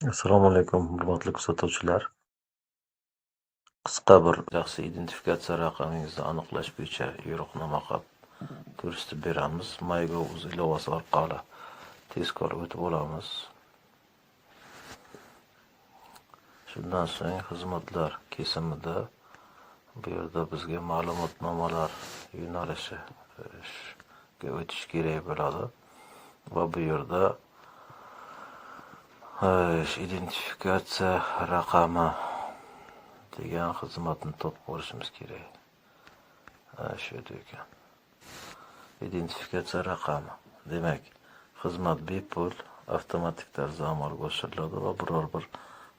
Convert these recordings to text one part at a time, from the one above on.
Assalomu alaykum, hurmatli kuzatuvchilar. Qisqa bir shaxsiy identifikatsiya raqamingizni aniqlash bo'yicha yo'riqnoma qilib ko'rsatib beramiz. MyGov.uz ilovasi orqali tezkor o'tib olamiz. Shundan so'ng xizmatlar kesimida bu yerda bizga ma'lumotnomalar yo'nalishiga o'tish kerak bo'ladi va bu yerda identifikatsiya raqami degan xizmatni topib olishimiz kerak. Shu yerda ekan. Identifikatsiya raqami. Demak, xizmat bepul, avtomatik tarzda amalga oshiriladi va biror bir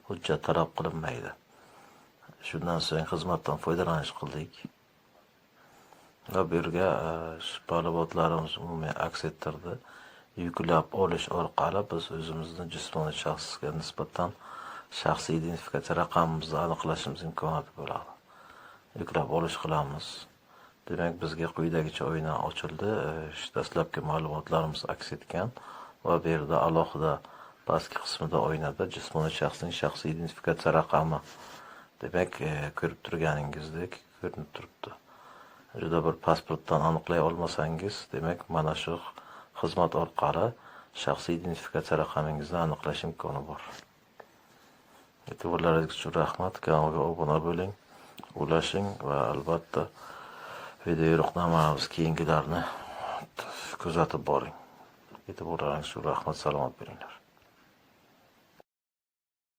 hujjat talab qilinmaydi. Shundan so'ng xizmatdan foydalanish qildik. Va bu yerga ma'lumotlarimiz umumiy aks ettirdi. Yuklab olish orqali biz o'zimizni jismoniy shaxsga nisbatan shaxsiy identifikatsiya raqamimizni aniqlashimiz imkoniyati bo'ladi. Yuklab olish qilamiz. Demak, bizga quyidagicha oyna ochildi. Dastlabki ma'lumotlarimiz aks etgan va bu yerda alohida pastki qismida oynada jismoniy shaxsning shaxsiy identifikatsiya raqami, demak, ko'rib turganingizdek ko'rinib turibdi. Juda bir pasportdan aniqlay olmasangiz, demak, mana shu xizmat orqali shaxsiy identifikatsiya raqamingizni aniqlash imkoni bor. E'tiborlaringiz uchun rahmat. Kanalga obuna bo'ling, ulashing va albatta video yo'riqnomamiz keyingilarni kuzatib boring. E'tiborlaringiz uchun rahmat, salomat bo'linglar.